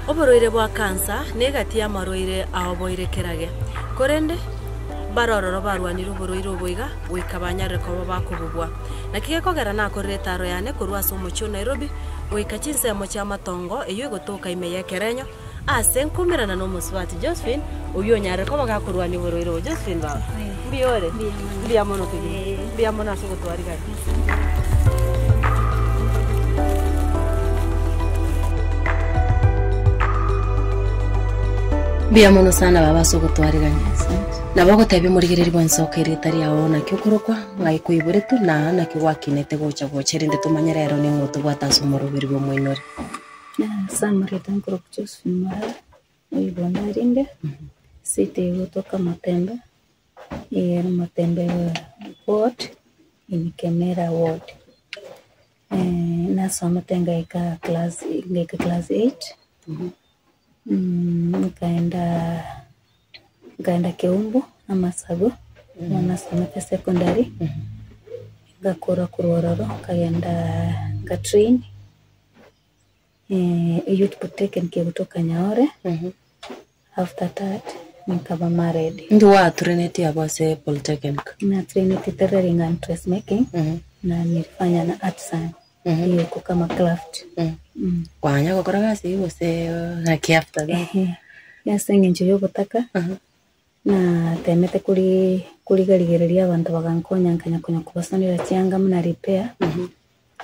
Oborwaire bwa kansa negati y'amarwaire aoboire kerage, korende mbare ororo barwanire oborwaire obo iga goika banyarire koba bakobobua. Naki gekogera nakorire etaaro yane korwa ase omochie o Nairobi goika chinsemo chi'amatongo eyio egotoka ime y'ekerenyo, Ase nkomerana nomosubati Josephine, oyio onyarire koba gakorwania oborwaire obo. Josephine baba, mbuya ore? Mbuya mono kegima. Mbuya mono ase ogotwarigania. Mbuya mono sana baba ase ogotwarigania. Nabo ogotebia omorigereria bw'ensoko erieta riao naki okorokwa, ng'ai koiboretwe, na naki gwakinete gocha gocha erinde tomanye rero ning'o otobwate ase omoroberi bw'omoinore. Ase amarieta nkorokwa Josephine Morara, oibondo arenge, city egotoka Matembe, ere Matembe ward, in Kemera ward. Nasomete ngaika class ngaika class eight, nkaenda nkaenda Keumbu, Amasago, nigo nasomete secondary, ngakora korwa ororo, nkagenda nga train. Youth Polytechnic egotoka Nyaore, after that nkaba married. Inki gwaturenetie abwo ase Polytechnic? Natureneti tailoring and dressmaking na nilifanya na artisan hiyo iko kama craft. Kwanya gokora gasi eyio gose naki after that? Ehe, ase eng'encho ya obotaka natemete kori korigarigereria abanto bagankonya nkanya konya kobasonera chianga buna repair.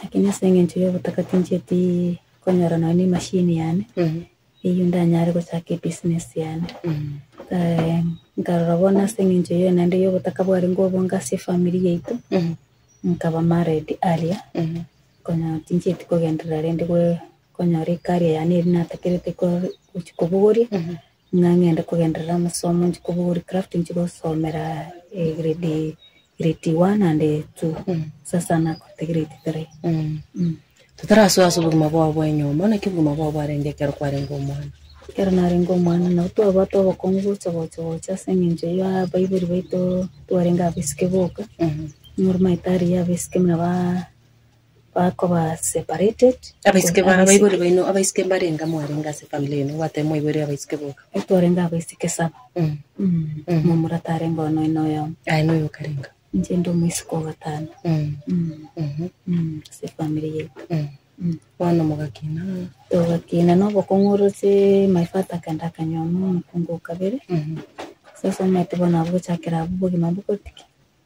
Lakini ase engencho y'obotaka tincheti konyora nonya ne emachine yane, eyio ndanyare gochaka ebusiness yane. Nkarora bono ase eng'encho eyio naende y'obotaka bwarenge obonge ase efamiri yaito, nkaba married earlier, konyora tincheti kogenderera rende goe konyora ecareer yane eria natakerete ko gochia kobogoria, ng'a ng'ende kogenderera amasomo nchie kobogoria craft nchie gosomera egrade Grade one and two, sasa nakorete grade three. Totarasoa ase obogima bwao bwa enyomba, naki obogima bwao bwarenge ekero kwarenge omwana? Ekero narenge omwana nabo twabwate obokong'u gocha gocha gocha ase eng'encho ya abaibori baito twarenge abaiseke boka, nigo omanyete aria abaiseke buna ba bakoba separated. Abaiseke ba abaibori baino, abaiseke mbarenge mwarenge ase efamiri yaino, gwateba mwaibori abaiseke boka? Twarenge abaiseke saba, momura tarenge oo nonya oyomo. Aye noyo okarenga? Inche inde omoiseke o gatano ase efamiri yaito. Bono mogakina? Togakina na obokong'u oroche my father akagenda akanyuoma omokungu o kabere, sasa omanyete bono abwo gochakera abwo obogima mbokotiki.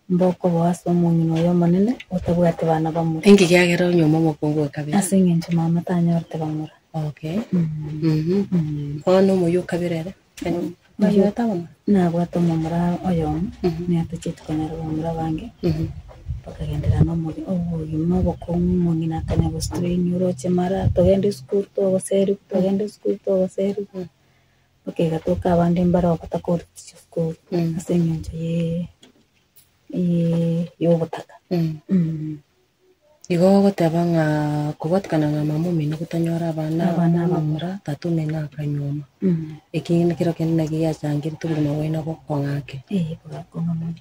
Mbokoboa ase omong'ina oyo omonene otabwati bana bamura. Inki kiagera onyuoma omokungu o kabere? Ase engencho mama tanyorete bamura. Okay. Mhm. Bono omoyio o kabere ere? Nabwate abamura? Nabwate omomura oyomo, nigo tochieti konyora abamura abange, bakagenderera na omogi obogima obokong'u omong'ina akanya gostrain oroche mara togende esukuru togoserigwa togende esukuru togoserigwa. Mpaka egatoka abande mbareo batakoreti chisukuru ase eng'encho ye y'obotaka. Igo ogoteba ng'a kobwatekana na mama omino gotanyora abana Abana abamura, tata omino akanyuoma. Eki kero kende naki giachangerete obogima bwaino bokong'a ake. Ee bogakong'a mono.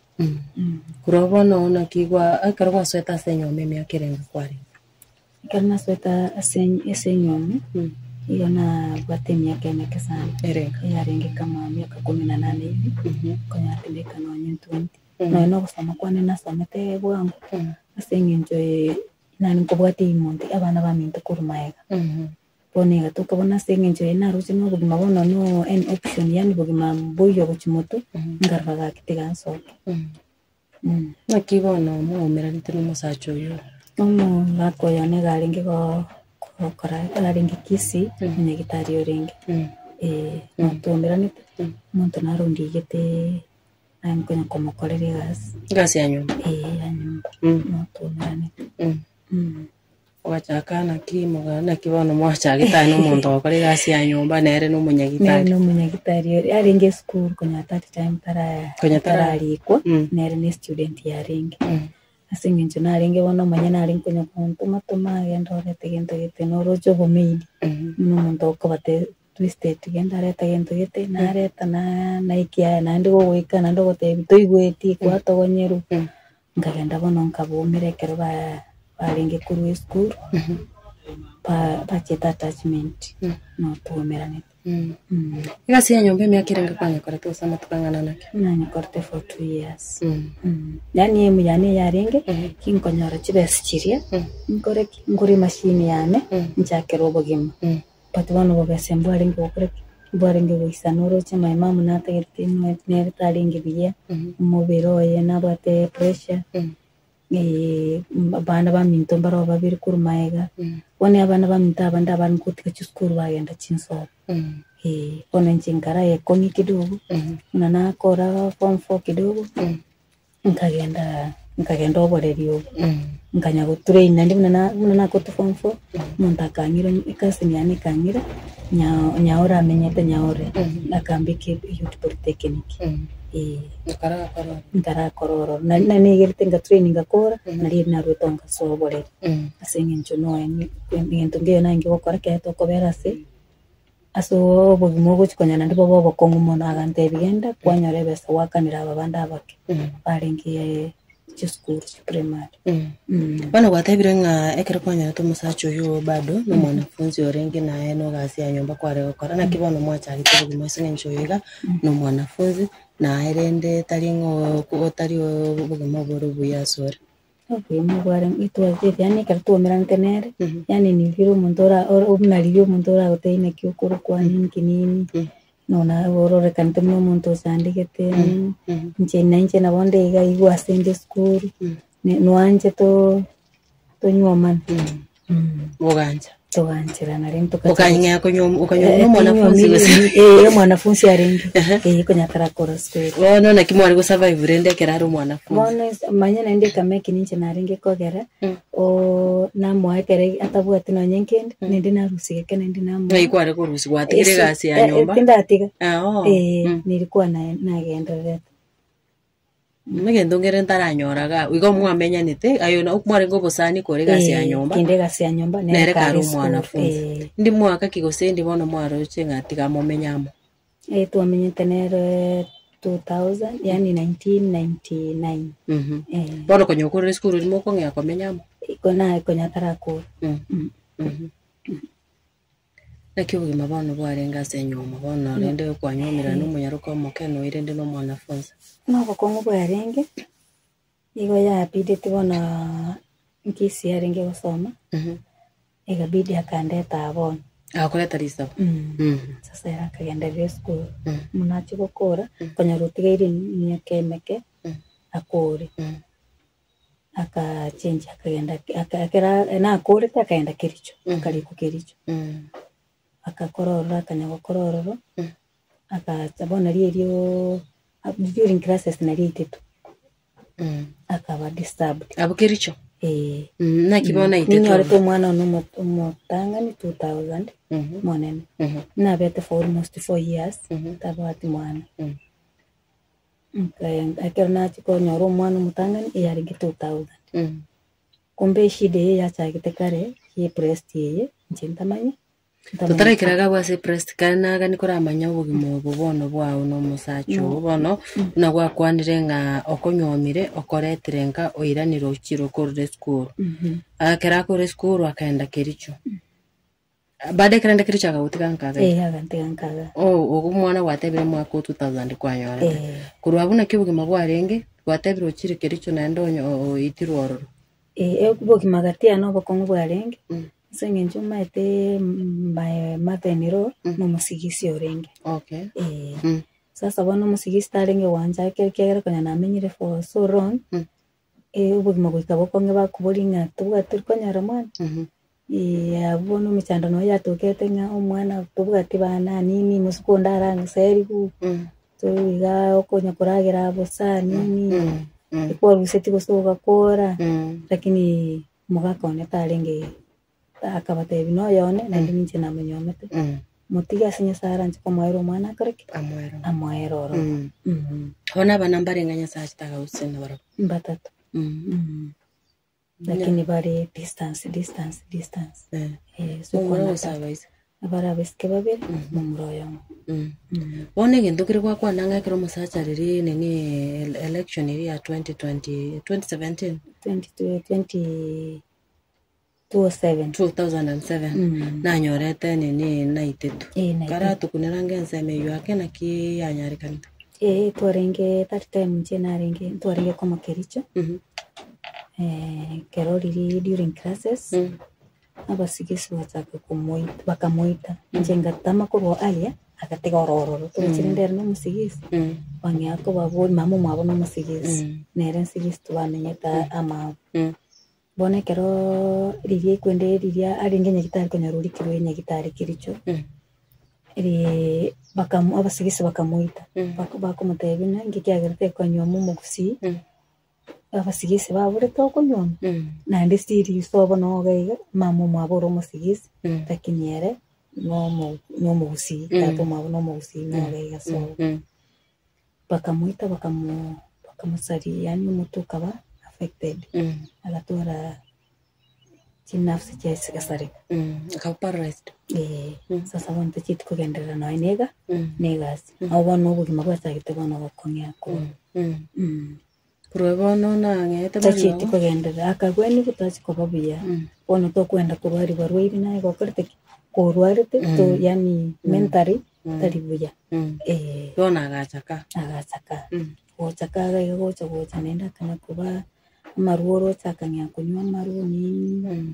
Korwa bono naki gwa ekero gwasoete ase enyomba emiaka erenge kwarenge? Ekero nasoete ase ase enywomo, nigo nabwate emiaka emeke sana, Erenge. eyarenge kama miaka kumi na nane hivi, nkonyora tindika nonye twenty. Nonye na ogosoma kwane nasomete bwango, ase eng'encho nare nkobwate omonto abana baminto korwa magega. Bono egatoka bono ase eng'encho eye naroche na obogima bono no an option yaani bogima mboiyo gochia motwe, nkarora gaki tiga nsoke. Naki bono mwaumeranete nomosacha oyio? Omogaka oyo nigo arenge gokora arenge Kisii, omonyagitari orenge. Natwaumeranete, omonto naro ondigete naye nkonya komokorera egasi. Egasi ya nyomba? Ee, ya nyomba, natwaumeranete. Ogachaka naki moga naki bono mwachagete aye nomonto ogokora egasi ya nyomba nere Nere nomonyagitari. nomonyagitari ore arenge esukuru konya at that time tara Konya tara- tararikwa Mm. nere ne student yarenge. Mm. Ase eng'encho narenge bono omonyene arenge konya kontoma toma agende orete gento gete noroche obomaid buna omonto okoba te twisted genda arete gento gete nareta na naikia naende gogoika naende ogotebi toigweti kwatogonyerwa. Nkagenda bono nkaboumera ekero ba barenge korwa esukuru. Bachete attachment notwomeranete. Egasi ya nyomba emiaka erenge kwanyekorete gose amatuko ang'ana naki? Nanyekorete for 2 years. Yaani aim yane eyarenge, kinkonyora chibesa chiria, nkore ki? Ngore emachine yane, nchakere obogima. But bono obobesa mbwarenge gokora ki? Mbwarenge goisana oroche my mum natagete nere tarenge buya, omobere oye nabwate pressure, abana baminto mbaro babere korwa maega, bono abana baminto abande abare gotiga chisukuru bagenda chinsobo. Bono inche nkara ekong'u kidogo, buna nakora form four kidogo, nkagenda nkagenda oboreri obo, nkanya gotrain naende buna na buna nakorete form four, omonto akang'ira ecousin yane ekang'ira, nyaore amenyete nyaore, akambeka youth polytechnic, eh. Nkarakora ororo, nari nanegerete ngatrain ngakora, nari naruete ngasoa oboreri, ase eng'encho noe egento nkeiyo narenge gokora ekero tokobera ase ase obogima ogochi konya naende bobe obokong'u mono, agantebia genda kwanyora ebesa gwakanera aba bande abake barenge chisukuru chiprimary. Bono gwatebire ng'a ekero kwanyorete omosacha oyio bado na omwanafunzi orenge naye na egasi ya nyomba kware gokora, naki bono mwachagete obogima ase eng'encho oyo iga na omwanafunzi, naye rende tari ng'o otari obogima obore obuya asore. Obogima bware yaani ekero twaumeranete nere, yaani ni vile omonto ora buna riria omonto oragotebie naki okorokwa ninki nini, nona ororekanete buna omonto ochandegete nini, inche nainche nabo nde iga igwa ase inde esukuru, noanche tonyuomane. Bogancha. Togancherana rende Okang'ea konyuoma okanyuoma na omwanafunzi gose? Eh, omwanafunzi arenge eh, konya tarakora sukuru. Bono naki mware gosurvive rende ekero are omwanafunzi? Bono manya naende ekameki ninche narenge kogera namoa ekere atabwati nonye nkende, naende narusia geke naende namoa. Ng'ai kware korusia gwatigire egasi ya nyomba? Tindatiga. Ah, oo. Eh, nilikuwa nagendererete. Egento nkere ntaranyora iga, igo mwamenyanete, aye na mwarenge obosani kore egasi ya nyomba, Kende egasi ya nyomba nere kare kare esukuru. omwanafunzi. Ndi mwaka ki gose ndi bono mwaroche ng'a tiga momenye amo? Twamenyete nere 2000 yaani 1999. Bono konya okorire esukuru riria mokong'ea komenya amo? Iko konya tarakora. Naki obogima bono bwarenge ase enyiomo bono rende kwanyuomerana na omonyaroka omoke noyo rende na omwanafunzi. Nobokong'u bwarenge, nigo yabidete bono nkisi yarenge gosoma, ekabidi akandeta aa bono. Agakoreta risabo. Sasa ere akagenderera esukuru, buna achia gokora, okonyora otigaire emiaka emeke, akore. Akachenji akagenda ekero nakorete akagenda Kericho, akarikwa Kericho. Agakora ororo akanya gokora ororo, agacha bono riria erio during classes naria aitete, akaba disturbed. Abwo Kericho? Eeh. Naki bono aitete Ninyorete omwana one omotang'ani 2000, monene. Nabete for almost 4 years, ntabwati mwana. Ekero nachia konyora omwana omotang'ani eyarenge 2000. Kumbe eshida eye yachagete kare ya ebreast eye, inche ntamanye, ntamanye. Totaraikera iga abwo ase ebreast kare nagani koramanya obogima obo bono bwao na omosacha oo bono, buna gwakwanire ng'a okonyuomire, okoretire nka oiranire ochire okorire esukuru. Ekero akorire esukuru akaenda Kericho. Baada ekero aenda Kericho akagotiga nka iga? Eeh agantiga nka iga. Oh, omwana gwatebire omwaka o 2000 kwanyorete. Eeh. Korwa abwo naki obogima bwarenge, gwatebire ochire Kericho naende oitirwe ororo. Eeh obogima gati yane obokong'u bwarenge, ase eng'encho omanyete my mother in law, nomosigisi orenge. Okay. Eeh. Sasa bono omosigisi tarenge gwancha ekiagera konya namenyire for so long, obogima goika bokong'e bakoboria ng'a tobwati tori konyora mwana, abwo bono emechando noyo yatokete ng'a omwana tobwati bana nini mosuku onde arangseriwu, iga okonya koragera bosa nini, ekwaruseti gose ogakora, lakini omogaka one tarenge akabatebia noyone naende ninche namonyomete, motige ase Nyasaye aranche komoera omwana akore ki? Amoere. Amoere ororo. Bono abana mbarenge Nyasaye achete agagusina nabarabwo. Mbatato. Lakini bare distance distance distance. So Omomura kwana gose abaiseke? Bare abaiseke babere, momura oyomo. Bono egento kere gwakwana ng'a ekero omosacha riria nini election eria ya 2020 2017? 20 20. 2007. 2007 Mm. nanyorete nini naitetu Eh, naitetu. karatukunera nge ensemo eywo ake naki yanyarekanete Eh, twarenge that time inche narenge ntwarenge komo Kericho Mhm. eh, kero riria during classes Mm. abasigisi bachaka komoita bakamoita inche ngatama korwa aria agatiga orororo togochi rende ere na omosigisi Mm. bang'ea kobabori mama omwabo na omosigisi Mm. nere nsigisi tobamenyete amabo Mm. Bono ekero riria ekwende riria arenge nyagitari konyora orikirwe nyagitari Kericho, Mm. ri bakamu abasigisi bakamoita Mm. bako bakomotebia ng'a inki kiagerete ekonyuoma omogusii, Mm. abasigisi baborete okonyuoma, Mm. naende siri sobo noo iga iga, mama omwabo ore omosigisi, Mm. lakini ere nomo nomogusii, Mm. tata omwabo nomogusii noo iga iga sobo. Mm. Bakamoita bakamo bakamosaria yaani omotwe okaba affected. Mm. Agatwara chinafsi chiaye chigasareka. Mm. Akaba paralyzed. Eh, Mm. sasa bono tochieti kogenderera nonya na iga Mm. na egasi. Nabo bono obogima bwachagete bono gokong'ea korwa. Mm. Mm. Korwa bono nang'ete Tachieti mariogo. kogenderera akagweniwa tachi koba buya. Mm. Bono tokwenda korwari barwaire naye gokorete ki? Korwarete to yaani mentally tari buya. Mm. Eh, Bono agachaka. agachaka. Mm. Gochaka iga iga gocha gocha naende akanya koba amarwa oroche akang'ea konywa amarwa nini, Mm.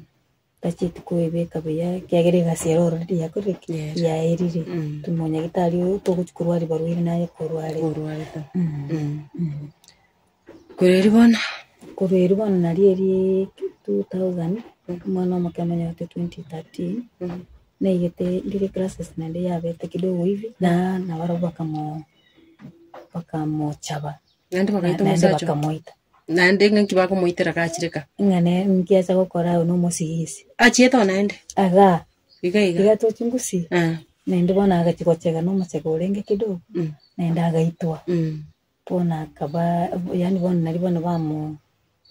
tachieti koebeka buya ekiagera egasi ere already yakorire ki? Yes. Yaerire. Mm. Omonyagitari oyo togochi korwari barwaire naye korwarete. Korwarete. Mm. Mm. Mm. Korwa erio bono. Korwa erio bono nario erii 2000, omwana omoke omonyorete 2013, Mm. naigete ndire classes naende yabete kidogo hivi, na nabarabwo bakamo bakamochaba Naende bagaita naende omosacha. bakamoita. Naende ng'aki bakomoitera gachireka. Ng'a ne nkiacha gokora aye nomosigisi. Achiete oo naende. Igaa. Iga iga. Iga tochi ngusii. Eh. Naende bono agachia gochega nomochega orenge kidogo, Mm. naende agaitwa. Mm. Bono akaba yaani bono naria bono bamo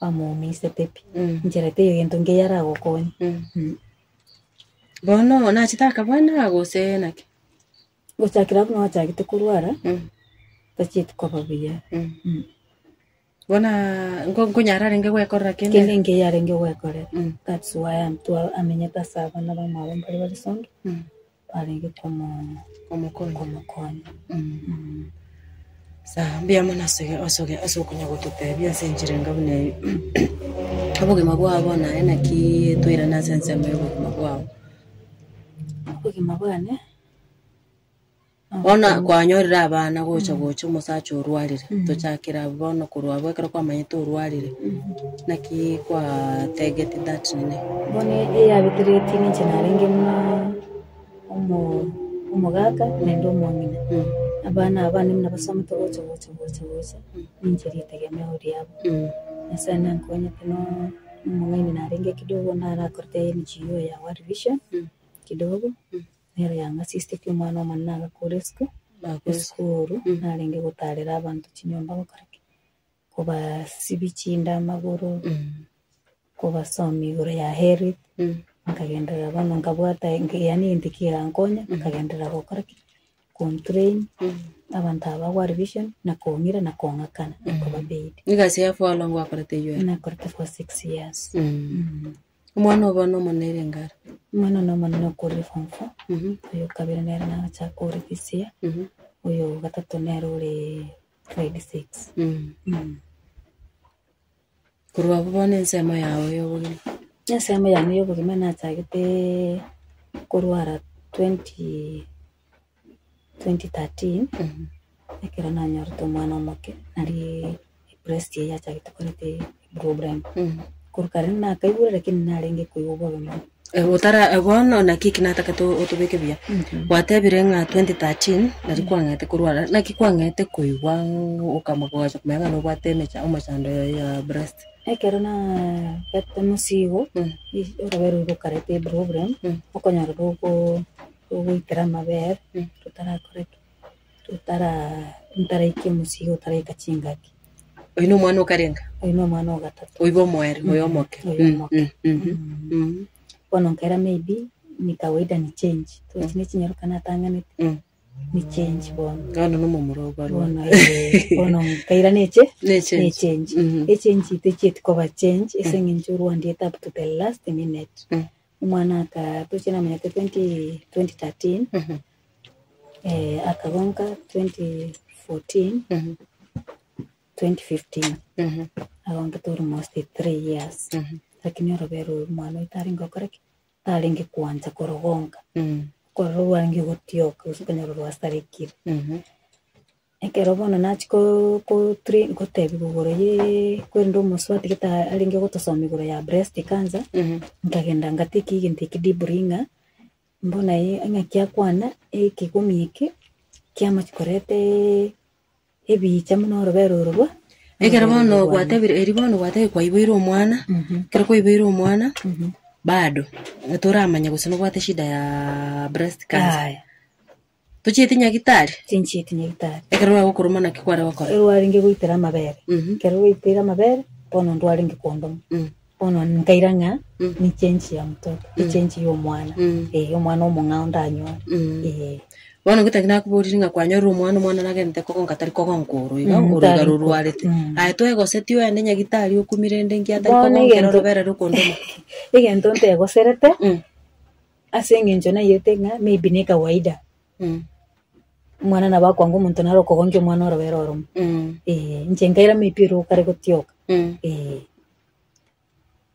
bamoumisete pi. Mm. Inchera teiyo gento nkeiyo aragokonye. Mm. Mm. Bono nachete akabana gose naki? Gochakera buna ochagete korwara, Mm. tachieti koba buya. Mm. Mm. Bono nko nkonyara arenge gwekorera kende? Kende nkeiyo arenge gwekorera. Mm. That's why intwe amenyete ase abana bamwabo mbare bare songa, Mm. barenge komo Komokonya. komokonya. Mm. Mm. Sawa, mbuya mono ase ase ase okonya gototebia ase enchera enga buna eyio. Obogima bwao bono aye naki toirane ase ensemo ya obogima bwao. Obogima bwane. Bono kwanyorire abana gocha gocha omosacha orwarire, tochakere abwo bono korwa abwo ekero kwamanyete orwarire, naki kwategeti that nini? Bono eyabetereretie ninche narenge buna omo omogaka naende omong'ina. Abana aba bane buna basomete gocha gocha gocha gocha, ninche ritegemeo riabo. Nyasaye nankonyete no omong'aini narenge kidogo narakorete NGO ya World Vision kidogo. Nero yang'asisitetie omwana omonene agakora esiko, esukuru, narenge gotarera abanto chinyomba gokora ki? Kobasibia chinda amagoro, kobasomia igoro ya health, nkagenderera bono nkabwata yaani egento kigankonya, nkagenderera gokora ki? Kontrain, abanto aba ba World Vision, na kong'ira na kong'akana, na koba paid. Egasi ya for how long gwakorete eywo ere? Nakorete for 6 years. Omwana obo nomonene ere ngare? Omwana one omonene okorire form four, oyo okabere nere nagochaka kore this year, oyo gatato nere ore grade six. Korwa abwo bono ensemo yao ya obogima? Ensemo yane ya obogima nachagete korwara 20 2013, ekero nanyorete omwana omoke, nari breast eye yachagete koreta eproblem. Korwa kare nakaigure lakini narenge koigwa bobe mono. Otara bono naki eki natagete otobeke buya, gwatebire ng'a 2013 nari kwang'ete korwara, naki kwang'ete koigwa okama kogacha komanya ng'a nobwate emecha omochando ya breast? Ekero nagete mosigo, orobere rwo rokareta eproblem, okonyora rogo rogoitera amabere, rotarakora ki? Rotara ntaraikia omosigo otaraika chingaki. Oyio na omwana okarenga? Oyio na omwana o gatato. Oibe omoerio, oyo omoke. Oyo omoke. Bono nkaira maybe ni kawaida ni change, tochi ne chinyaroka natang'anete. Ni change bono. Bono na omomura obarwa. Bono eh, bono nkaira neche Ne change. ne change. Mhm. Echange techieti koba change ase eng'encho orwandiete up to the last minute. Mm. Omwana aka tochia namanyete 20 2013 Mhm. eh, akagonka 2014 Mhm. 2015 Mhm. agonkete almost 3 years. Mhm. Lakini orobere oru omwana oyo tarenge gokora ki? Tarenge koancha korogonka. Mm. Okorora rwarenge gotioka gose okonyora rwasarekire. Mhm. Ekero bono nachia ko ko train gotebiwa igoro ye kwerende omosubati gete arenge gotosomia igoro ya breast cancer, Mhm. nkagenda ngatake egento eke deeply ng'a mbona eye ng'aki akwana ekegomi eke kiamachi koreta ebicha buna orobere oro bwa Ekero orobere bono oro rwane. gwatebire eri bono gwatebire kwaiboire omwana, Mhm. ekero kwaiboire omwana, Mhm. bado toramanya gose nobwate eshida ya breast cancer. Aya. Tochieti nyagitari? Tinchieti nyagitari. Ekero rwagokoroma naki kware gokora? Rwarenge goitera amabere. Mhm. Ekero rwaiteire amabere, bono ndwarenge kondoma. Mm. Bono nkaira ng'a Mm. ni change ya mtoto, Mm. echange ya omwana. Mm. Eh, omwana omong'ao ndanyore. Mm. Eh. Bono gotaki nakoborire ng'a kwanyorire omwana, omwana nagenderete kogonka tari kogonka oro iga, Mm, oro iga tari ko- rorwarete. mm. Aye twegosetie oende nyagitari okumire rende nki atari Bono kogonkera egento orobere rokondoma. egento ntegoserete, Mm. ase eng'encho naiyete ng'a maybe ne kawaida. Mm. Omwana nabo akwanga omonto naro okogonkia omwana orobere oromo. Mm. Eh, inche nkaira maybe ero okare gotioka. Mm. Eh.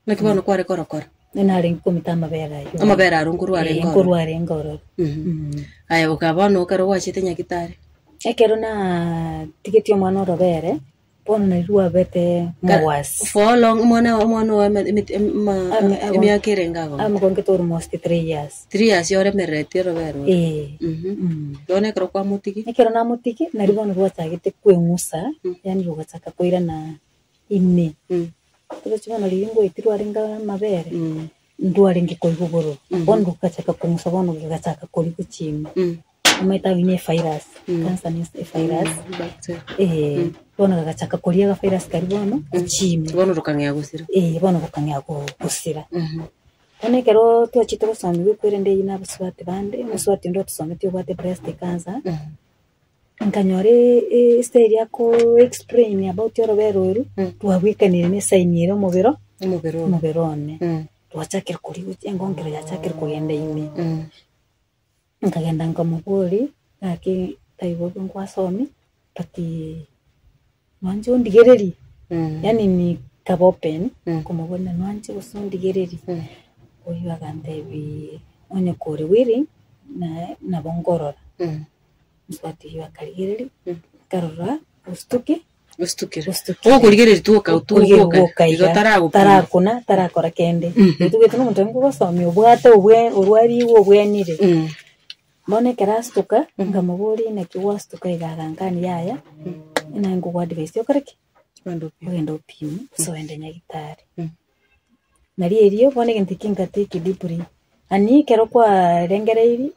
Naki bono kware korokora? Narenge komita amabere aywo. Amabere aro nkorwa arenge Eh, ororo? nkorwa arenge ororo. Mhm. Mm. Aya boka bono ekero gwachete nyagitari? Ekero natigetie omwana orobere, bono nari rwabete mogwasi. For how long omwana omwana owe eme- emeti- ema- Ame- ago- emiaka erenge ago? Amogongete almost 3 years. 3 years oremereretie orobere oro? Eh. Mhm. Mm. Bono ekero kwamotigi? Ekero namotigi, nari bono rwachagete kweng'usa, Mm. yaani rogachaka koirana ime. Mm. Torochi bono riria ngoeti rwarenge amabere, Mm. ndwarenge koigwa bororo. Mhm. Bono rogachaka kong'usa bono gegachaka korigwa ching'u. Omanyete abwo ne evirus, Mm. cancer ne evirus. Mm, bacteria. Eh, Mm. bono gagachaka koria agavirus karia bono, gochia ime. Bono rokang'ea gosira. Eh, bono gokang'ea gosira. Mhm. Bono ekero twachete gosomiwa ekwerende eyio na abasubati bande, omosubati onde otosometie obwate breast cancer, Mhm. nkanyora estyle ako explain about orobere oru, Mm. rwabwekanire na esign ere omobere Omobere oo. omobere one. Mm. Rwachakire koria engongero yachakire kogenda ime. Mm. Nkagenda nkamoboria, gaki tari bobe nkwasomi, but nwanche ondigererie, Mm. yaani nikaba open, Mm. nkomoboria nwanche gose ondigererie. Mm. Oyio agantebi onye kore willing, na nabo nkorora. Mm. Mosubati oyio akarigereria, Mm. nkarora ostuki, Ostutukire. ostutukire. Okorigereria tu oka Okorigereria oka gwoka igo iga, taragokuna. tarakuna tarakora kende. Mhm. Etugete na omonto oyo nkogosomia obwate obwe orwariwe obwenire. Mm. Bono ekero astuka, nkamoboria naki gwastuka iga agankania yaya, naye nkogo advise okore ki? Ogende opime. Ogende opime gose ogende nyagitari. Mm. Nari erio bono egento eke ngatake deeply, ani ekero kwarengereiri,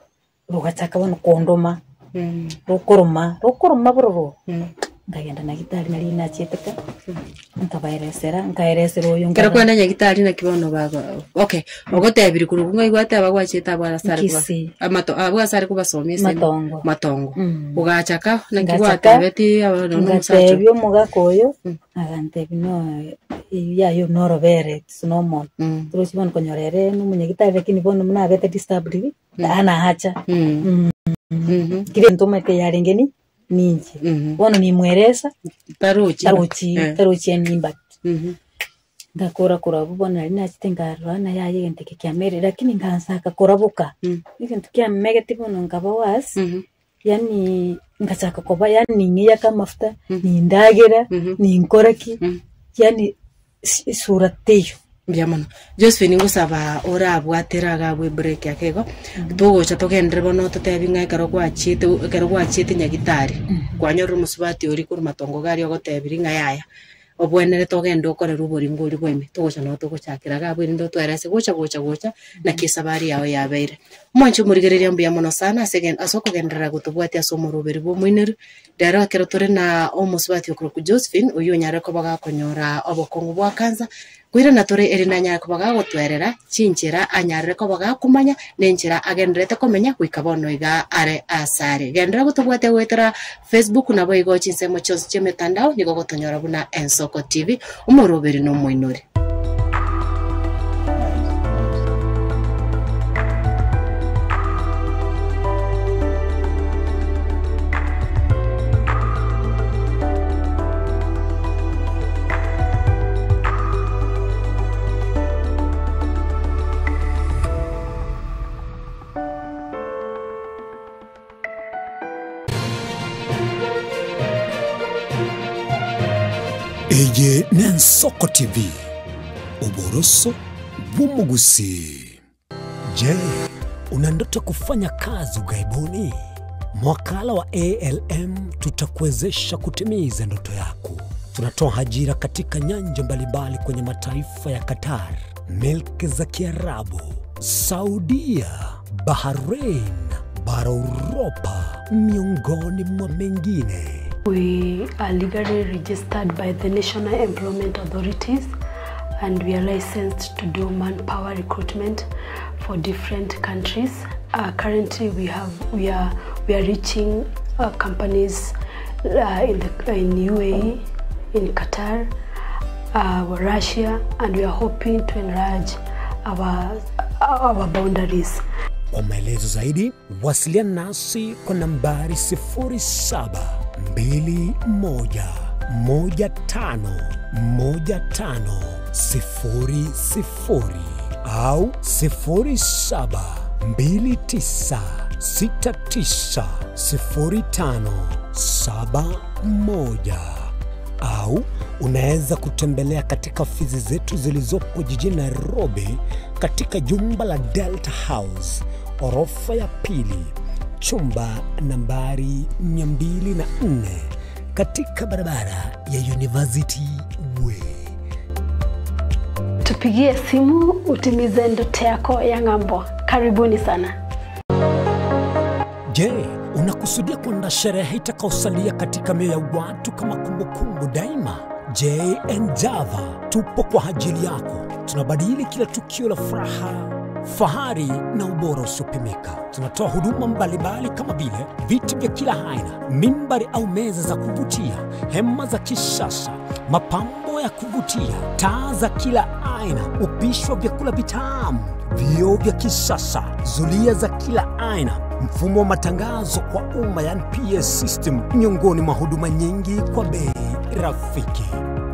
rogachaka bono kondoma, Mm. rokoroma, rokoroma bororo. Mm. Nkagenda nyagitari nari nachiete ka, nkabaeresera, nkaeresera oyo Ekero nkarora. kwenda nyagitari naki bono bago okay ogotebiri korwa ng'ai gwateba gwachete abwo ase are koba Kisii. amato abwo ase are kobasomia ase Matongo. matongo Mm. ogachaka naki Ngachaka, gwatebeti abana na omosacha ngatebia omogaka oyo, Mm. agantebia no eywo yaye norobere it's normal. Mm. Torochi bono konyora ere na omonyagitari lakini bono buna abete disturbed, anahacha. Mm. Mm. Mhm. Kire ntomanyete yarenge ni ninche. Mhm. Bono nimweresa, Tarochi. tarochi Eh. tarochi any impact. Mhm. Ngakora korwa abwo bono nari nachete nkarora naye aye egento eke kiamerire lakini nkansaka koraboka. Mm. Egento kiamegete bono nkaba worse, Mhm. yaani ngachaka koba yaani ning'iyaka amafuta, Mm. nindagera, Mhm. ninkora ki, Mm. yaani esura teiyo. Mbuya mono. Josephine ngosaba orabwatera iga abwo ebreak ake igo, togocha togenderere bono totebi ng'a ekero gwachiete ekero gwachiete nyagitari, kwanyorire omosubati oria korwa matongo iga aria ogotebirie ng'a yaya, obwenerete ogende okorere oboringo oria bwa ime, togocha nabo togochakera iga abwo erinde otoerese gocha gocha gocha, naki esabari yago yabeire. Omwanchi omorigereria mbuya mono sana ase egen ase okogenderera gotobwatia ase omoroberi bwa omoineru, rero ekero tore na omosubati okorokwa Josephine, oywo onyare koba gakonyora obokong'u bwa cancer. Koirana tore ere nanyare koba gagotwerera chinchera anyarire koba gakomanya na enchera agendererete komenya goika bono iga are asare. Genderera gotobwatia goetera Facebook naboigo chinsemo chionsi chi'emetandao nigo ogotonyora buna Ensoko TV, omoroberi na omoinori. Eye n'Ensoko TV, oboroso bw'omogusii. Je, una ndoto kufanya kazi ughaibuni? Mwakala wa ALM tutakuwezesha kutimiza ndoto yako. Tunatoa ajira katika nyanja mbalimbali kwenye mataifa ya Qatar, milki za Kiarabu, Saudia, Bahrain, bara Uropa, miongoni mwa mengine. We are legally registered by the National Employment Authorities and we are licensed to do manpower recruitment for different countries. Currently we have we are we are reaching companies in the in UAE, in Qatar, Russia and we are hoping to enlarge our our boundaries. Kwa maelezo zaidi wasiliana nasi kwa nambari 0721151500 au 0729690571 au unaweza kutembelea katika ofisi zetu zilizopo jijini Nairobi katika jumba la Delta House orofa ya pili chumba nambari 204 katika barabara ya University Way. Tupigie simu utimize ndoto yako ya ng'ambo. Karibuni sana. Je, unakusudia kuandaa sherehe itakayosalia katika mioyo ya watu kama kumbukumbu daima? JN Java tupo kwa ajili yako. Tunabadili kila tukio la furaha, fahari na ubora usiopimika. Tunatoa huduma mbalimbali kama vile viti vya kila aina, mimbari au meza za kuvutia, hema za kisasa, mapambo ya kuvutia, taa za kila aina, upishi wa vyakula vitamu, vioo vya kisasa, zulia za kila aina, mfumo wa matangazo kwa umma yani PS system, miongoni mwa huduma nyingi kwa bei rafiki.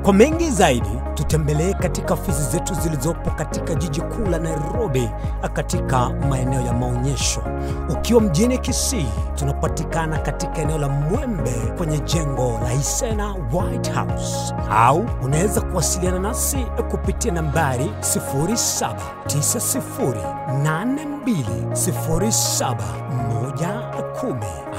Kwa mengi zaidi tutembelee katika ofisi zetu zilizopo katika jiji kuu la Nairobi, katika maeneo ya maonyesho. Ukiwa mjini Kisii, tunapatikana katika eneo la Mwembe kwenye jengo la Isena White House, au unaweza kuwasiliana nasi kupitia nambari 0790820710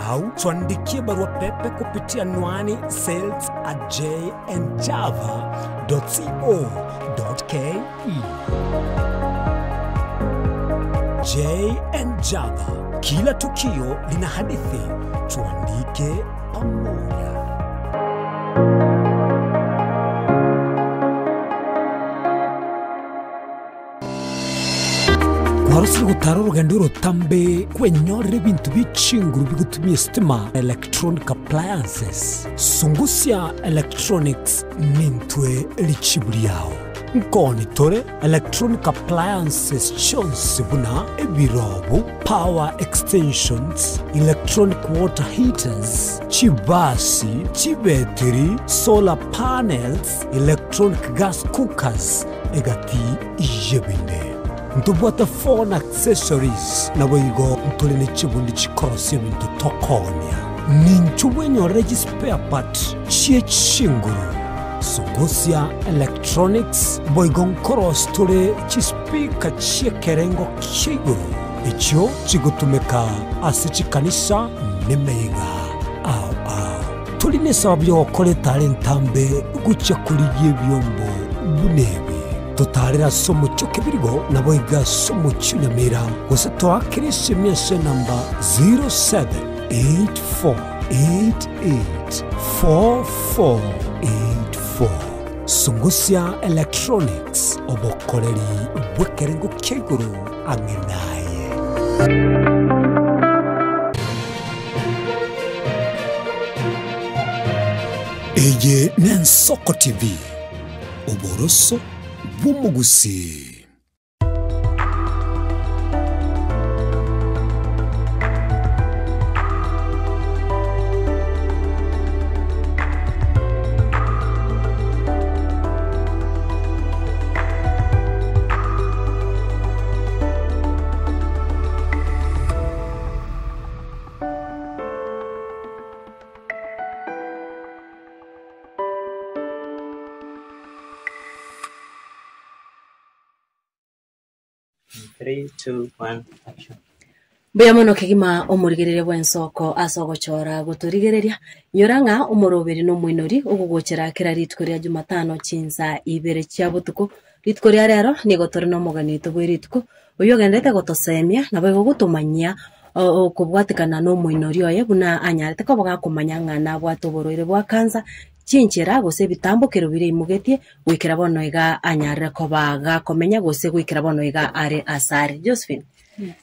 au tuandikie barua pepe kupitia anwani sales@jnjava.co.ke. JN Java, kila tukio lina hadithi, tuandike pamoja. Kwarosire gotara orogendo orotambe kwenyorera ebinto bie chinguru bigotumia estima electronic appliances. Sungusia Electronics nintwe richibu riao. Nkoni tore electronic appliances chionsi buna ebirobu, power extensions, electronic water heaters, chibasi, chibetiri, solar panels, electronic gas cookers, egati yebinde. Ntobwate phone accessories naboigo ntore ne chibundi chikorosia ebinto tokonia. Ninchu bwenyorere chispare part chie chinguru. Sungusia Electronics boigo nkoros tore chispika chiekerengo kia igoro echio chigotumeka ase chikanisa nemeiga ao ao. Turi nesababu ya gokora etare ntambe gochia korigia ebiombo buna ebi. Totarera ase omochie o Kebirigo naboigo ase omochie o Nyamira gose toakere esemi ase enamba 0784884484. Sungusia Electronics, obokoreri bw'ekerengo kia igoro ang'e naye. Eye n'Ensoko TV, oboroso bw'omogusii. Three, two, one, action. Mbuya mono kegima omorigereria bw'ensoko ase ogochora gotorigereria. Inyora ng'a omoroberi nomoinori ogogochera kera rituko ria Jumatano chinsa ibere chia botuko. Rituko ria rero nigo tore nomogeni oito bwe rituko, oyio ogenderete gotosemia naboigo gotomanyia okobwatekana nomoinori oye buna anyarete koba gakomanya ng'a nabwate oborwaire bwa cancer, chinchera gose ebitambokero biria aimogetie goikera bono iga anyarire koba gakomenya gose goikera bono iga are asare. Josephine,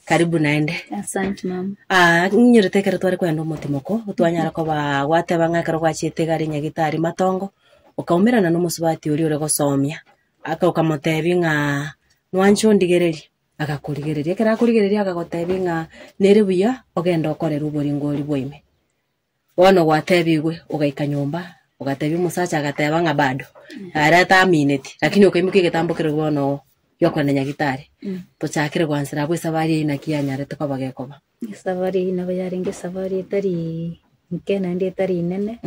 karibu naende. Asante mama. Ah, ng'inyorete ekero tware kogenda omotimoko, twanyara koba gwateba ng'a ekero gwachiete iga are nyagitari matongo, okaumerana na omosubati oria ore gosomia, aka okamotebia ng'a nwanche ondigererie, agakorigereria. Ekero akorigereria agagotebia ng'a nere buya ogende okorere oboringori bwa ime. Bono gwatebigwe, ogaika nyomba, ogatebia omosacha agateba ng'a bado, ere tamineti, lakini okaimokia egetambo keria bono giokogenda nyagitari, tochakere gwansera abwo esabari eyio naki yanyarete koba gekoba. Esabari eyio nabo yarenge esabari etari nke naende etari nene,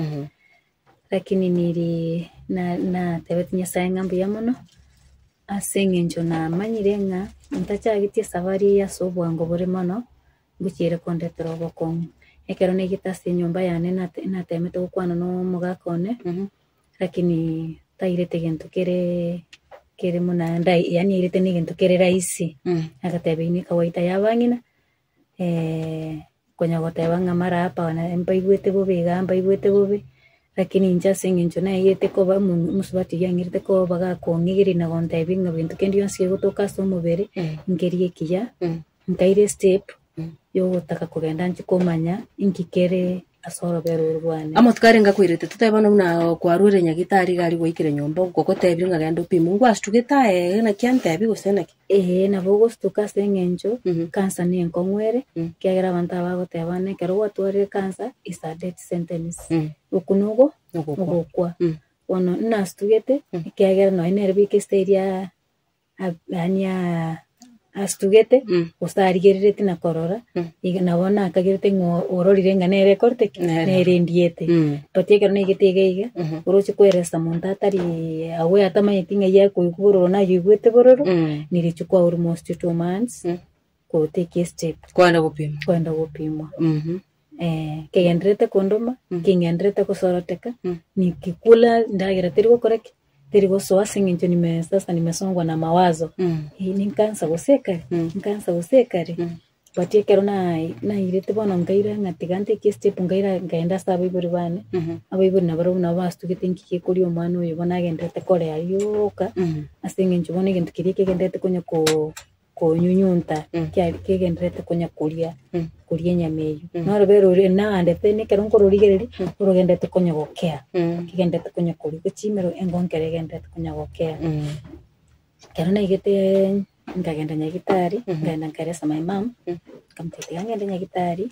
lakini niri na- natebetie Nyasaye ng'a mbuya mono, ase eng'encho namanyire ng'a ntachagetie esabari eye ase obwango bore mono, Ngochiere kondetera obokong'u. Ekero naigete ase enyomba yane nate natemete gokwana na omogaka one, lakini tairete gento kere kere buna ndai yaani airete na egento kere rahisi, agateba eyio ne kawaida ya abang'ina, konya goteba ng'a mara hapa na mbaigwete bobe igaa mbaigwete bobe, lakini inche ase eng'encho naigete koba omo- omosubati oyio ang'irete koba gakong'igeria na gontebia ng'a gento kende gionsi kegotoka ase omobere, nkeria ekiya. Nkaira estep yogotaka kogenda nchie komanya inki kere ase orobere oro rwane. Amatuko aria ngakoirete, totebe bono buna kwarure nyagitari iga aria gwaikire nyomba ogotebire ng'a genda opimwe, ngwasitugete aye naki antebi gose naki? Ee, nabo ogostuka ase eng'encho cancer na enkong'u ere, ekiagera abanto aba bagoteba buna ekero gwatwarire cancer is a death sentence, okwo nogo ogokwa. Bono nasitugete ekiagera nonye nere bweka estage ya yaani asitugete gose arigereretie na korora, iga nabo nakagerete ng'a ororire ng'a nere ekorete ki? Nere endiete. But ekero naigete iga iga, oroche koeresa monto atari aware atamanyeti ng'ai akoigwa bororo naye oigwete bororo, nirichukua almost 2 months gotake estep Kwenda gopimwa. kwenda gopimwa. Kegendererete kondoma, keng'endererete kosoroteka, nikikula ndagera teri gokora ki? Teri gosoa ase eng'encho nime sasa nimesongwa na mawazo, eye ninkansa gose ekare, nkansa gose ekare, but ekero naye nairete bono nkaira ng'a tiga ntake estep nkaira nkaenda ase abaibori bane, abaibori nabarabwo nabo basugete nki gekoria omwana oyo bono agendererete korea rioka, ase eng'encho bono egento keria kegendererete konya koo. konyunyunta kiare kegendererete konya koria koria enyama eyio. Norobere roria naandete nekero nkororigereria, orogendererete konya gokea, kegendererete konya koria gochimero engonkero egendererete konya gokea. Ekero naigete nkagenda nyagitari, nkagenda nkaeresa my mum, nkamotebia tiga ngende nyagitari,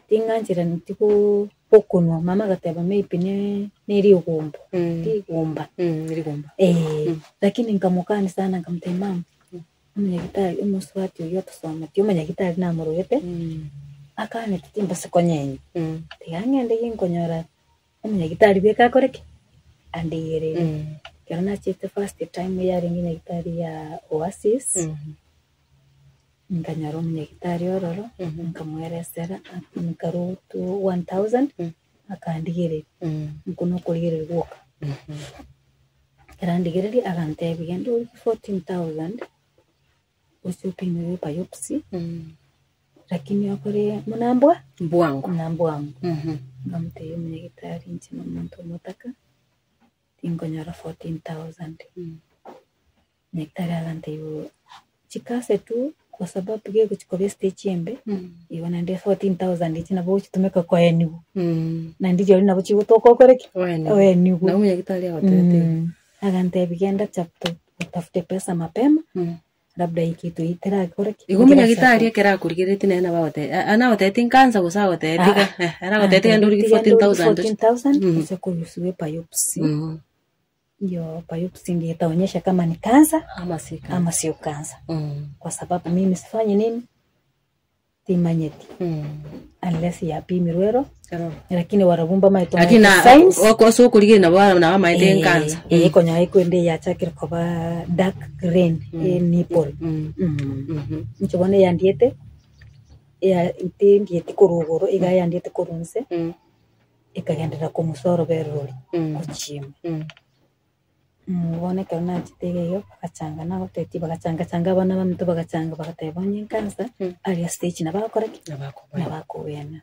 ting'ancherani tigoo gokunwa, mama agateba maybe ne nerigumba, rigumba, eh, lakini nkamokani sana nkamotebia mum, Omonyagitari omosubati oyio otosometie omonyagitari namorogete, akaneti timbasa konyenya, tiga ng'ende ginkonyora omonyagitari bweka akore ki? Andigererie. Ekero nachete first time yarenge nyagitari ya Oasis, nkanyora omonyagitari ororo, nkamoeresera, nkarwa two one thousand, akandigereria, okwo nokorigereria gwoka. Ekero andigereria agantebia genda orike 14,000 gose opimerwe biopsy lakini okore buna mbwa Mbwango. buna mbwango. Nkamotebia omonyagitari inche nomonto omotaka. Tinkonyora 14,000. Nyagetari agantebia chikase tu kwa sababu gegochi koba estage embe, igo naende 14,000 echi nabo ogochitumeka koeniwa. Naende rirorio nabo chigotoka okore ki? Oeniwe. Oeniwe. Nabo omonyagitari agotebetie igo. Agantebia genda chapter otafute pesa mapema, labda hii kitu hii terakore ki? Igo omonyagitari ekero akorigereretie nere nabo agote anagotebetie nkansa gose agotebetie iga ere agotebetie genda origie 14,000 tochi 14,000 ase korusiwa ebiopsy. Hiyo biopsy ndiyo itaonyesha kama ni cancer Ama si cancer. ama sio cancer. Kwa sababu mimi sifanyi nini? Timanyeti. Unless yapimirwe ero, lakini barabwo mbamaete Lakini na signs. ase okorigereria nabo nabo bamaete enkansa. Eh, konya ekwende yachakire koba dark green, nipple. Inche bono eyandiete, eya tindieti korwa igoro, iga yandiete korwa inse, ekagenderera kong'usa orobere roria, gochia ime. Bono ekero nachete iga igo, bagachanga nagotebitie bagachanga changa abana baminto bagachanga bagateba onye nkansa, aria stage nabo agokora ki? Nabo akogenda.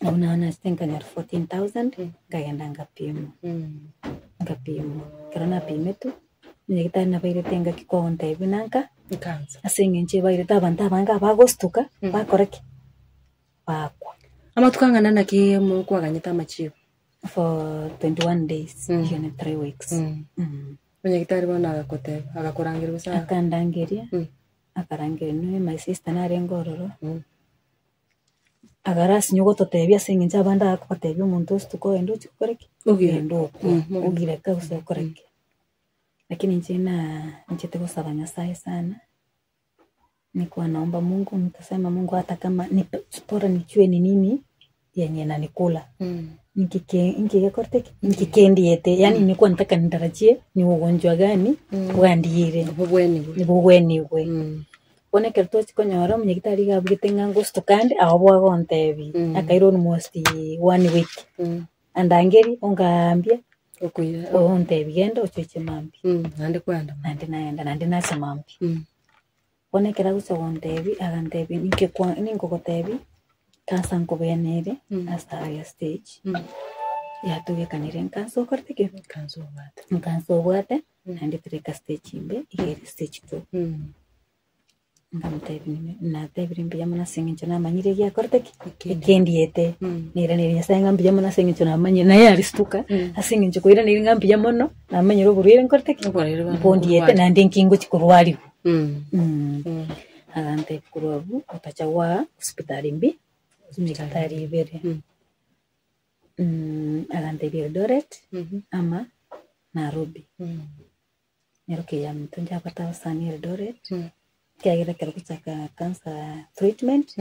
Abwo nabo nachete nkanyora 14,000, nkagenda nkapimwa, nkapimwa. Ekero napimetwe, nyagetari nabairete engaki kogontebia buna nka, ase eng'encho ebairete abanto abange abagostuka, bakora ki? Bakwa. Amatuko ang'ana naki mokwaganyete amachibu? For 21 days, eyio ne 3 weeks. Omonyagitari bono agakoteba, agakorangeria gose aga- Akandangeria, akarangeria noe my sister narenge ororo, agarasinye gototebia ase eng'encho abande agobatebia omonto ostuke ogende ochie gokora ki? Ogire. Ogende okwe, ogireka gose okore ki. Lakini inche na nchete gosaba Nyasaye sana, nikuwa naomba Mungu nikasema Mungu hata kama nipe bora nijue ni nini yenye inanikula. Nkike nkigekorete ki? Nkikendiete yaani nilikuwa nataka nitarajie ni ugonjwa gani bwandiire Bobwenigwe. bobwenigwe. Bono ekero twachia konyora omonyagitari iga abugete ng'a ngostuka ande ago bwagontebia akaira almost one week. Andangerie ongaambia Okoira. ontebia genda ochoche mambia. Naende kwenda. Naende naenda naende nacha mambia. Bono ekero agocha gontebia agantebia ninkekwa ninkogotebia kansa nkobwene ere ase aya stage yatogekanire nkansa okorete ki? Nkansa obwate. Nkansa obwate naende tereka stage imbe iga ere stage two. Nkamotebia nime natebire mbuya mono ase eng'encho namanyire egiakorete ki? Ekendiete. Nairaneirie Nyasaye ng'a mbuya mono ase eng'encho namanyire naye aristuka ase eng'encho koiraneria ng'a mbuya mono namanyire oborwaire nkorete ki? Oborwaire bono Mbondiete oborwaire. naende nki ngochia korwariwa. Agantebia korwa abwo otachagwa hospitali mbi, hospitali ibere. Agantebia Eldoret ama Nairobi. Nyaroke ya minto njabwate abasani Eldoret, ekiagera ekero gochaka cancer treatment,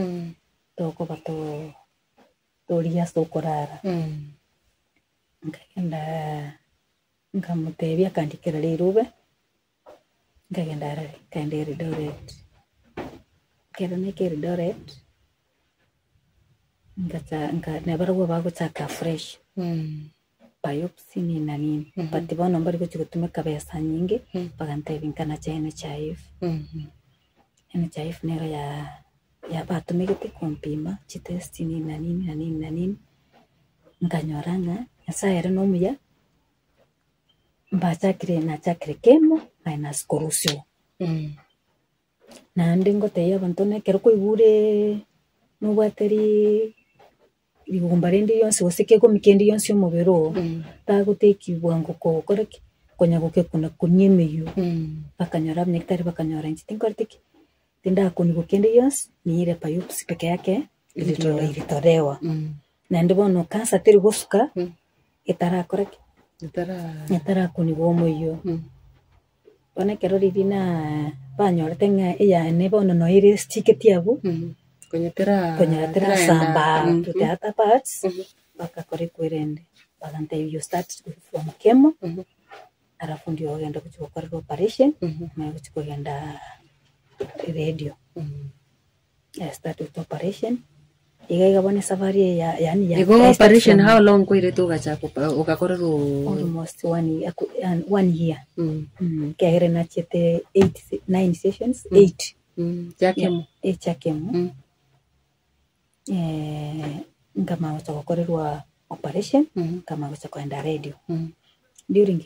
tokoba to torigia ase okorara. Nkagenda nkamotebia akandikera rirube, nkagenda arare, nkaenda Eldoret. Ekero naika Eldoret, ngacha nka nabarabwo bagochaka afresh, biopsy nini na nini, but bono mbari gochia gotumeka besa nyinge, bagantebia nkanache NHIF. NHIF nero ya yabatumegete kompima chitest nini na nini na nini na nini, nkanyora ng'a Nyasaye ere nomuya, mbachakire nachakire chemo minus korusiwa. Naende ngotebia abanto buna ekero kwaigure nobwate ri rigumba rinde rionsi gose kegomi kende gionsi omobere oo, tagoteki bwango kogokora ki? Konya gokekuna kunia emeyio, bakanyora abanyagitari bakanyora inche tinkoreti ki? Tindakunigwa kende gionsi, niire biopsy peke yake Ilitolewa. ilitolewa. Naende bono cancer teri gosuka, etarakora ki? Etarakunigwa omoyio. Bono ekero riria na banyorete ng'a eyane bono noyo ere sticketi abwo, Konya tera konyora terasamba teraenda. to the other parts, bagakora ekwerende. Bagantebia you start from chemo, alafu ndio ogende gochia gokorerwa operation, omanye gochia kogenda radio. I start with operation, iga iga bono esafari eye ya yaani ya Igo I start operation from how long kwairete ogachaka ogakorerwa almost one year, one year. Ekiagera nachiete eight nine sessions, eight. Chia chemo? Yeah, chia chemo. Nkamanya gocha gokorerwa operation, nkamanya gocha kogenda radio. During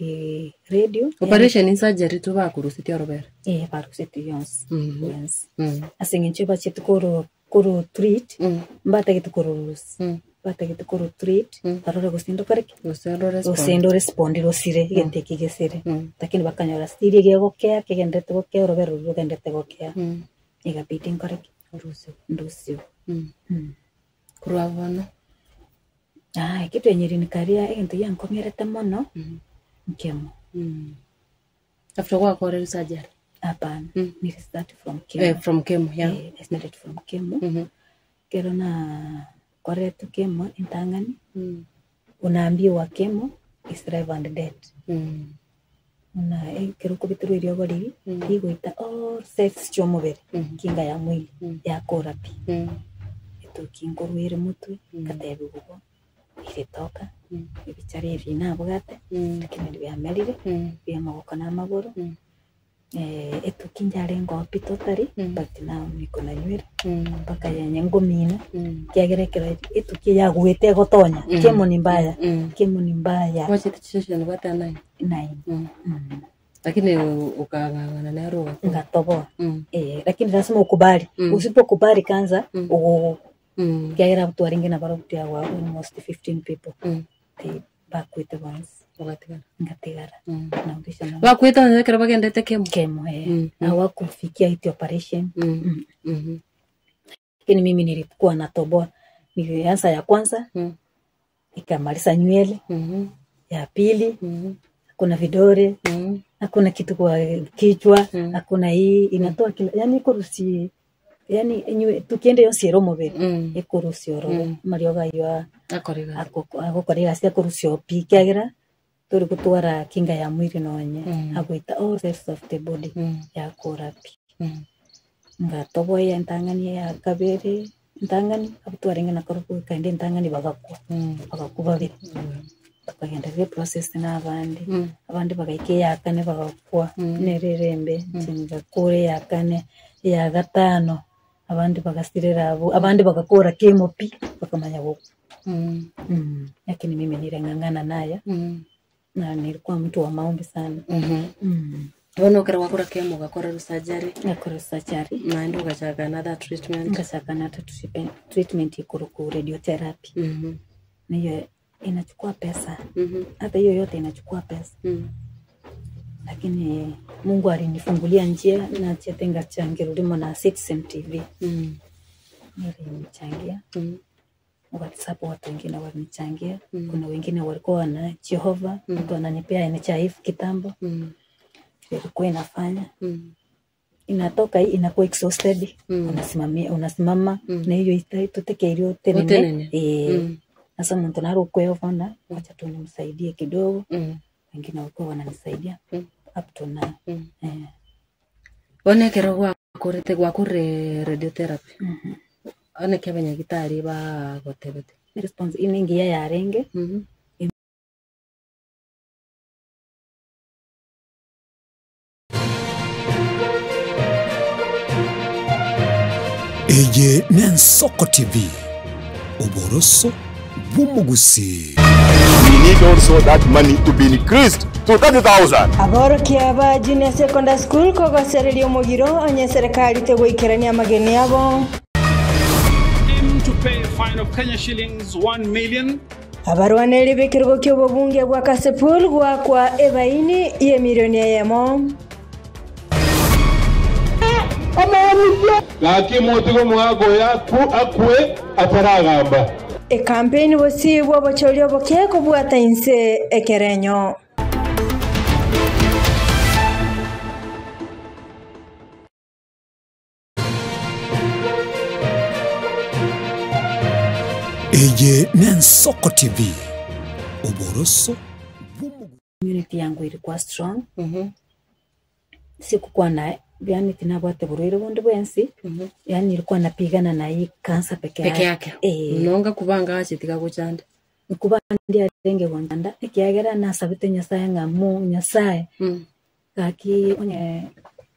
radio. Operation in surgery tu bakorusetie orobere. Eh, barusetie yonsi. Mhm. Yonsi. Mm. Ase eng'encho bachete koro koro treat, mbatagete kororusia. Batagete koro treat, barore gose ndokore ki? Gose ndo respond. Gose ndo respond rosire, egento eke gesire. Lakini bakanyora still egegokea, kegenderete gokea, orobere roria rogenderete gokea. Egabidi nkore ki? Orusiwe. Ndusiwe. Korwa bono. Ah, ekio twenyerenikaria egento giankong'erete mono, nkemo. After gwakorire surgery. Hapana, nili start from chemo. Eh, from chemo, yeah. Eh, I started from chemo. Kero na koretwe chemo entang'ani, unaambiwa chemo is life and death. Buna ekero okobeterwa eriogo riria, rigoita all cells chia omobere, kinga ya mwili, yakora pi. Etoki nkorwere motwe, nkatebiwa bo, iretoka, ebichara ebi nabwate, lakini biamerire, bia amagoko na amagoro, etoki njarenge pi totally, but now niko na nywere, mpaka yenye ngomina, ekiagera ekero etuki yaguete egotonya, chemo ni mbaya, chemo ni mbaya. Gwachete chisession gwateba nine. Nine. Lakini ukang'ang'ana nero ugakora. Ngatoboa. Eh, lakini lazima ukubali. Usipokubali kanza, ugo ekiagera abwo twarenge nabarobwo twawa almost 15 people. They bakwete bonsi. Ugatigara. Ngatigara. Naurusha na Bakwete onye ekero bagendete chemo. Chemo, eh. Hawakufikia iti operation. Lakini mimi nilikuwa natoboa. Nilianza ya kwanza, ikamaliza nywele. Ya pili, hakuna vidore, hakuna kitu kwa kichwa, hakuna hii inatoa kila, yani ikurusi, yani nywe tukiende yonsi ero omobere, ekurusia ororo, amariogo aywo Akorega. agokora egasi akorusia pi ekiagera tori gotwara kinga ya mwiri nonye, agoita all cells of the body yakora pi. Ngatoboa entang'ani ya kabere, entang'ani abwo twarenge nakorokwo ekaenda entang'ani bagakwa, bagakwa babere. Tukagendereria process na abande, abande bagaika eyakane bagakwa, nere erembe, inche ngakora eyakane, eya gatano, abande bagasirera abwo, abande bagakora chemo pi, bakamanya gokwa. Lakini mimi niling'ang'ana nayo, na nilikuwa mtu wa maombi sana. Bono ekero gwakora chemo ogakora surgery. Ngakora surgery. Naende ogachaka another treatment. Ngachaka another treatment ikorokwo radiotherapy. Na hiyo inachukua pesa. Hata hiyo yote inachukua pesa. Lakini Mungu alinifungulia njia na chete ngachangia rurimo na Citizen TV. Nilinichangia. WhatsApp watu wengine walinichangia. Kuna wengine walikuwa wana Jehova, mtu ananipea NHIF kitambo. Ilikuwa inafanya. Inatoka hii inakuwa exhausted. Unasimamia, unasimama na hiyo itutekeire utenene. Utenene. Sasa mtu narukwevona, wacha tu nimsaidie kidogo. Wengine walikuwa wananisaidia up to now. Bono ekero gwakorete gwakorire radiotherapy. One ki abanyagitari bagotebete. Response inengiya yarenge. Eye nensoko TV, oboroso bw'omogusi. We need also that money to be increased to 30,000. Aborokia ba junior secondary school kogosereria omogiro onye serikali tegoikerania amageni abo. Him to pay a fine of Kenya shillings 1 million. Abarwaneri b'ekerogo ky'obobunge bwa Kasipul gwakwa ebaini y'emilioni eyemo. Gaki motigo mwagoya ku akwe ataragamba. Ekampeni bosi bw'obochori oboke kobwata inse ekerenyo. Eye nensoko TV, oboroso bw'omogusi. Community yangu ilikuwa strong. Sikukuwa na yani tinabwate burwire bundi bwensi. Yani nilikuwa napigana na hii kansa peke Peke yake. Nonga kubanga achitiga gochanda. Nkuba ndi arenge gondanda ekiagera nasabete Nyasaye ng'a mu Nyasaye. Gaki onye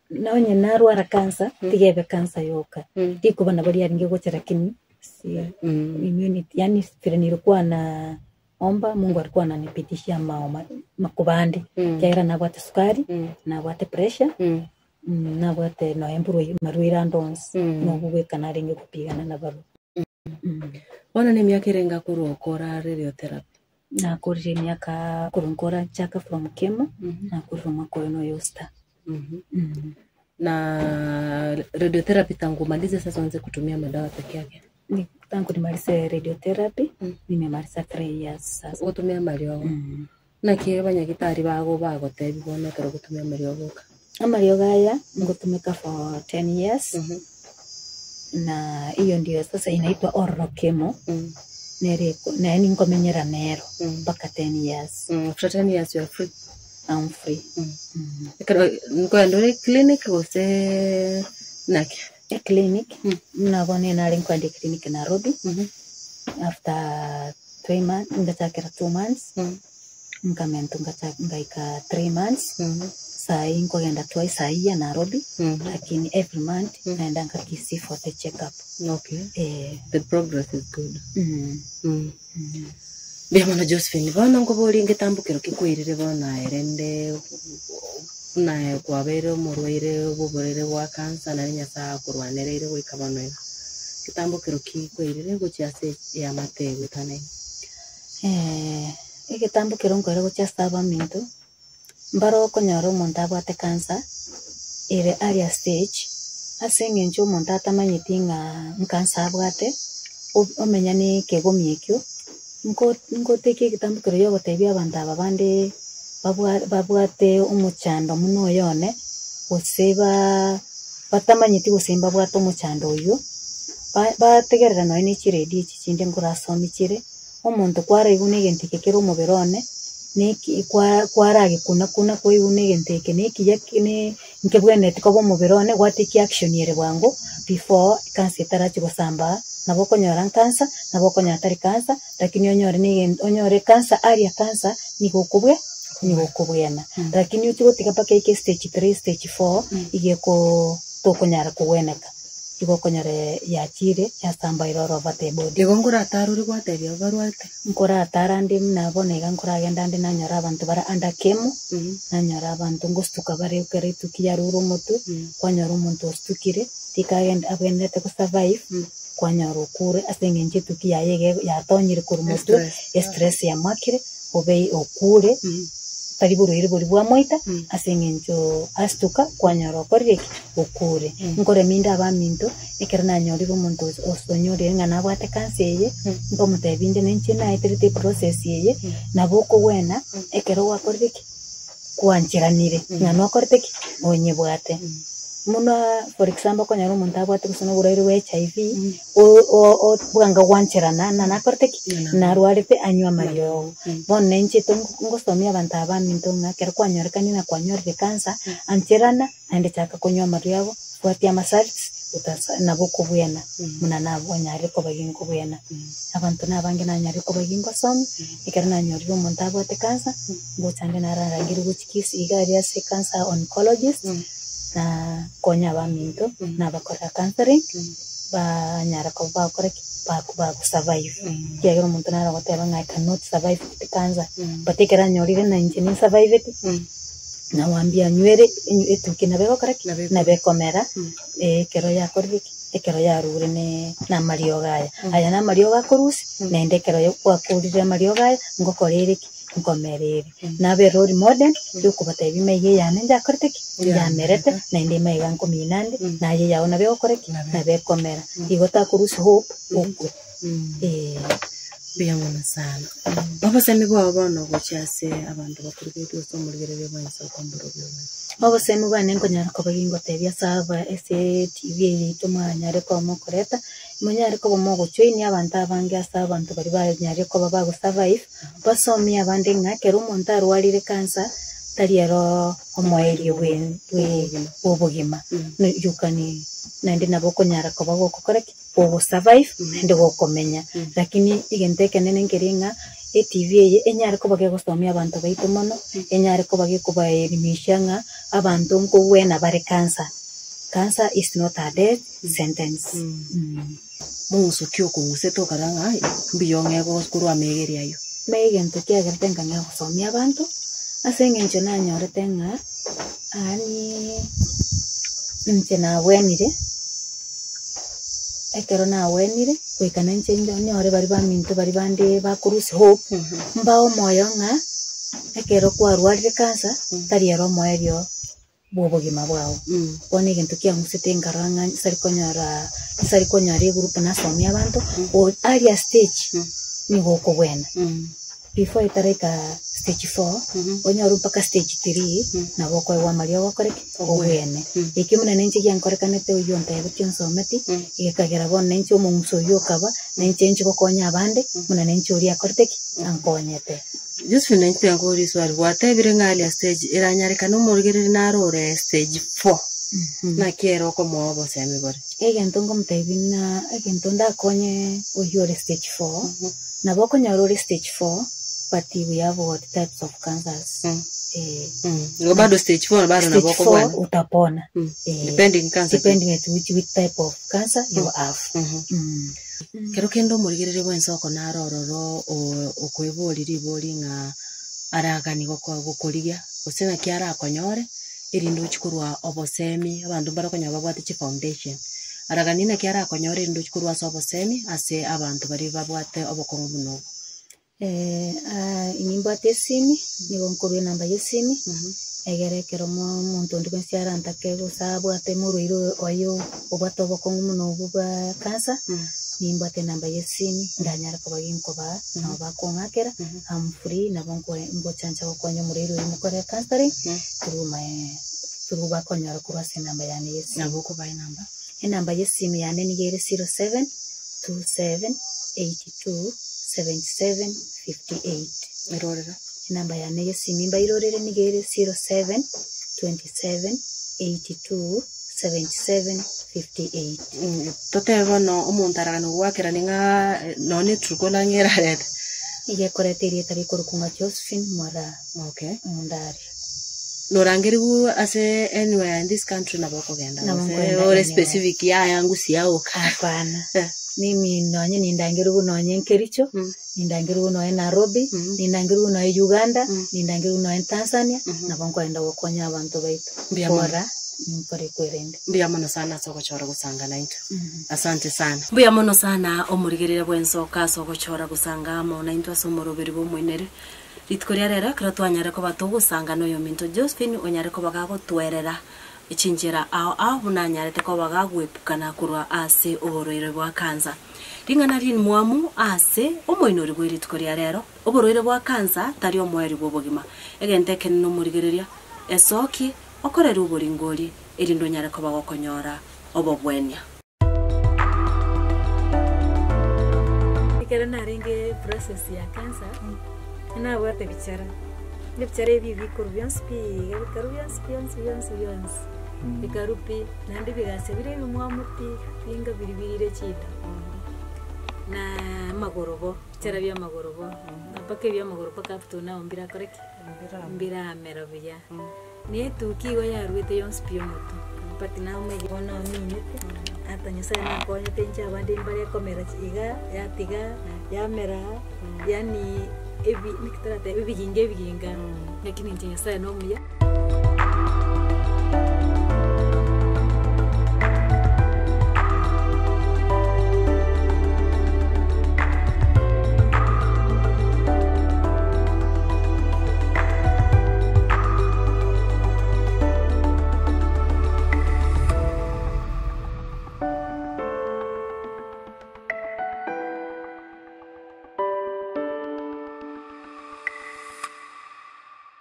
na onye narwara kansa tigebe kansa yoka. Tikuba nabo riarenge gocha lakini si immunity yani vile nilikuwa na Omba Mungu alikuwa ananipitishia mao makobande ekiagera nabwate sukari, nabwate pressure, nabwate nonya mborwaire marwaire ande onsi, nobwo bweka narenge kopigana nabarobwo. Bono na emiaka erenge akorwa okora radiotherapy? Nakorire emiaka korwa nkora nchaka from chemo, nakorire omwaka oyo noyo sita. Na radiotherapy tangu umalize sasa uanze kutumia madawa peke yake? Ni tangu nimalize radiotherapy, nimemaliza 3 years sasa. Ogotumia amariogo. Naki abanyagitari bago bagotebia bono ekero ogotumia amariogo oka? Amariogo aya ngotumika for 10 years na hiyo ndio sasa inaitwa oral chemo nere naye ninkomenyera nero mpaka 10 years. After 10 years you are free? I'm free. Ekero nkoenda ore clinic gose naki? Eclinic buna bono nare nkoenda eclinic Nairobi after 3 months ngachakera 2 months nkamenta ngaika 3 months sai nkogenda twice a year Nairobi lakini every month naenda nka Kisii for the check up. Okay. The progress is good. Mbuya mono Josephine, bono nkoborie ngetambokero kikwairire bono aye rende buna kwabeire omorwaire bwa oborwaire bwa cancer naende Nyasaye akorwanereire goika bono iga. Getambokero ki kwairire gochia ase eamate egwetanaine? Egetambokero nkoira gochia ase abaminto, mbare okonyora omonto abwate cancer ere earlier stage, ase eng'encho omonto atamanyeti ng'a ncancer abwate, omenya na ekegomi ekio, ngoteka egetambokero ya ogotebia abanto aba bande babwate omochando buna oyo one, gose batamanyeti gose mbabwate omochando oywo, bategerera nonye na chiredio echi chinde nkorasomia chire, omonto kwaraigwa na egento eke kere omobere one, neki kwaragekuna kuna kwaigwa na egento eke na ekiya nkebwenereti koba omobere one gwatake action ere bwango before cancer etarachia gosambaa, nabo okonyora ncancer, nabo okonyora tari cancer, lakini onyore na egento onyore cancer aria cancer nigo okobwe nigo okobwena. Lakini ochie gotiga mpaka eike stage 3 stage 4 iga ekoo tokonyara kogweneka. Igo okonyora yachire yasambaire all over the body. Igo nkoratara ore gwatebia abwo barwarete? Nkoratara nde buna bono iga nkoragenda nde nanyora abanto bare under chemo, nanyora abanto ngostuka bare ekero etuki yarure omotwe, kwanyora omonto ostukire, tikagenda abwenerete gosurvive, kwanyora okure ase eng'encho etuki yaye iga yatonyire korwa motwe, estress yamoakire, obe okure, tari borwaire boria bwamoita, ase eng'encho astuka kwanyora okorire ki? Okure. Nkoremia inde abaminto, ekero nanyorire omonto onyorire ng'a nabwate cancer eye, nkomotebia inde ninche naeterete eprocess eye, nabo okogwena ekero gwakorire ki? Gwancheranire ng'a nokorete ki? Onyebwate. Buna for example okonyora omonto abwate gose na oborwaire bwa HIV, bwanga gwancherana ng'a nakorete ki? Narwarete anywe amariogo. Bono ninche ngosomia abanto aba baminto ng'a ekero kwanyorekanire ng'a kwanyorire cancer, ancherana naende chaka konywa amariogo, bwatia amasalts, nabo okobwena buna nabonyarire koba ginkobwena. Abanto nabange nanyarire koba gingosomia, ekero nanyorire omonto abwate cancer, ngocha nde nararangeria gochia Kisii iga aria ase cancer oncologist, na konya abaminto, nabakorera counselling, banyara koba bagokora ki? Bagosurvive. Ekiagera omonto naro ogoteba ng'a I cannot survive with cancer, but ekero anyorire na inche ninsurviveti, nawambia anywere etuki nabo egokora ki? Nabo ekomera, ekero yakorire ki? Ekero yarure na amariogo aya. Aya na amariogo akorusia, naende ekero gwakorire amariogo aya, ngokora ere ki? Nkomera ere. Nabe role model, yokobatebia maiga eyane njakorete ki? Yamerete, naende maiga nkomina ande, naye eyao nabo egokora ki? Nabo ekomera. Igo takorusia hope, okwe. Mbuya mono sana. Obosemi bwao bono gochia ase abanto bakorigereria gose omorigereria bwa ensoko mborobio obonene. Obosemi bwane nkonyara koba gingotebia ase aba ase TV eye yaito mwanyare koba mokoreta, monyare koba mogojoinia abanto abange ase abanto baria banyarire koba bagosurvive, basomie abande ng'a ekero omonto arwarire cancer, tari ero omoerio bwa obogima. You can naende nabo okonyara koba gokokora ki? Gogosurvive naende gokomenya. Lakini egento ekenene nkeri ng'a eTV eye enyare koba gegosomia abanto baito mono, enyare koba gekobaelimisha ng'a abanto nkogwena bare cancer. Cancer is not a death sentence. Mong'uso ki okong'usete okarora ng'a mbuya ong'e korwa amegeri aywo? Na egento kiagerete nkang'ea gosomia abanto, ase eng'encho nanyorete ng'a yaani inche nabwenire, ekero nabwenire goika nainche nyore baria baminto baria bande bakorusia hope, mbae omoyo ng'a ekero kwarwarire cancer, tari ere omoerio bw'obogima bwao. Bono egento kiang'usete nkarora ng'a nsari konyora nsari konyora egroup nasomia abanto, o aria stage nigo okobwena. Before etaraika stage four, onyore mpaka stage three, nabo okoegwa amariogo okore ki? Obwene. Ekio buna ninche giankorekanete oyio ontebetie onsometi, gekagera bono ninche omong'uso oyio okaba, ninche inche gokonya abande, buna ninche oria akorete ki? Ankonyete. Josephine inche tiga riswali, gwatebire ng'a aria stage eranyarekane omorigereria naro ore stage four, naki ere okomoa obosemi bore? Egento nkomotebia buna egento ndakonye oyio ore stage four, nabo okonyora ore stage four but we have what types of cancers eh. Igo bado stage four bado nabo Stage four okobwena? utapona eh, Depending cancer ki? depending at which which type of cancer you have. Kero kende omorigereria bw'ensoko naro ororo okoeboria ribori ng'a araganie gokorigia, gose naki arakonyore, erinde ochie korwa obosemi, abanto mbare okonyora babwate chifoundation. Araganie naki arakonyore erinde ochie korwa ase obosemi ase abanto baria babwate obokong'u buna obwo. Nimbwate esimi, nigo nkorua enamba ya esimi, egere ekero omonto onde bwensi arantake gose abwate morwaire oye obwate obokong'u buna obwo bwa cancer, nimbwate enamba ya esimi ndanyare koba ginkobaa, nabo bakong'akera, am free nabo ngochancha gokonya omorwaire oyio mokore counselling through my through bakonyora korwa ase enamba yane ya esimi. Nabo okobaa enamba? Enamba ya esimi yane nigo ere 07 27 82 77 58. Erorera. Enamba yane y'esimi mbairorere nigo ere 07 27 82 77 58. Totebe bono omonto aragane gogoakerania ng'a nonye ne Trukola ng'a erarete. Nigo ekoreta erieta rikorokwa ng'a Josephine Moraa Okay. Omondari. Norangerigwe ase anywhere in this country nabo okogenda Nabo gose nkoenda ore anywhere. specific yaya ngusia oka. Hapana. Mimi nonye nindangerigwe nonye Kericho, nindangerigwe nonye Nairobi, nindangerigwe nonye Uganda, nindangerigwe nonye Tanzania, nabo nkoenda gokonya abanto baito. Mbuya mono. Bora nkore kwerende. Mbuya mono sana ase ogochora gosanga naintwe. Asante sana. Mbuya mono sana omorigereria bw'ensoka ase ogochora gosanga amo naintwe ase omoroberi bw'omoineri. Rituko ria rero ekero twanyare koba togosanga noyominto Josephine onyare koba gagotwerera chinchera ao ao buna anyarete koba gagoepukana korwa ase oborwaire bwa kansa. Ring'ana rimwamu ase omoinori bwe rituko ria rero, oborwaire bwa kansa tari omoerio bw'obogima. Egento ekenene omorigereria, esokie, okorere oboringori, erinde onyare koba gokonyora obobwenia. Ekero narenge process ya cancer, nabwate bichara, ebichara ebi bikorwa bionsi pi iga bikarwa bionsi bionsi bionsi bionsi, bikarwa pi, naende bigasa bire ebimwamu pi, binga biria birire chinda, na amagoro bo, ebichara bia amagoro bo, na mpaka ebia amagoro mpaka up to now mbirakore ki? Mbiramera buya. Na etukia igo yaruete yonsi pi omotwe, but naumenya bono aminete, ata Nyasaye nankonyete inche abande mbare komera iga, yatiga, yamera, yaani ebi naki toratebe ebiginga ebiginga, lakini inche Nyasaye nomuya.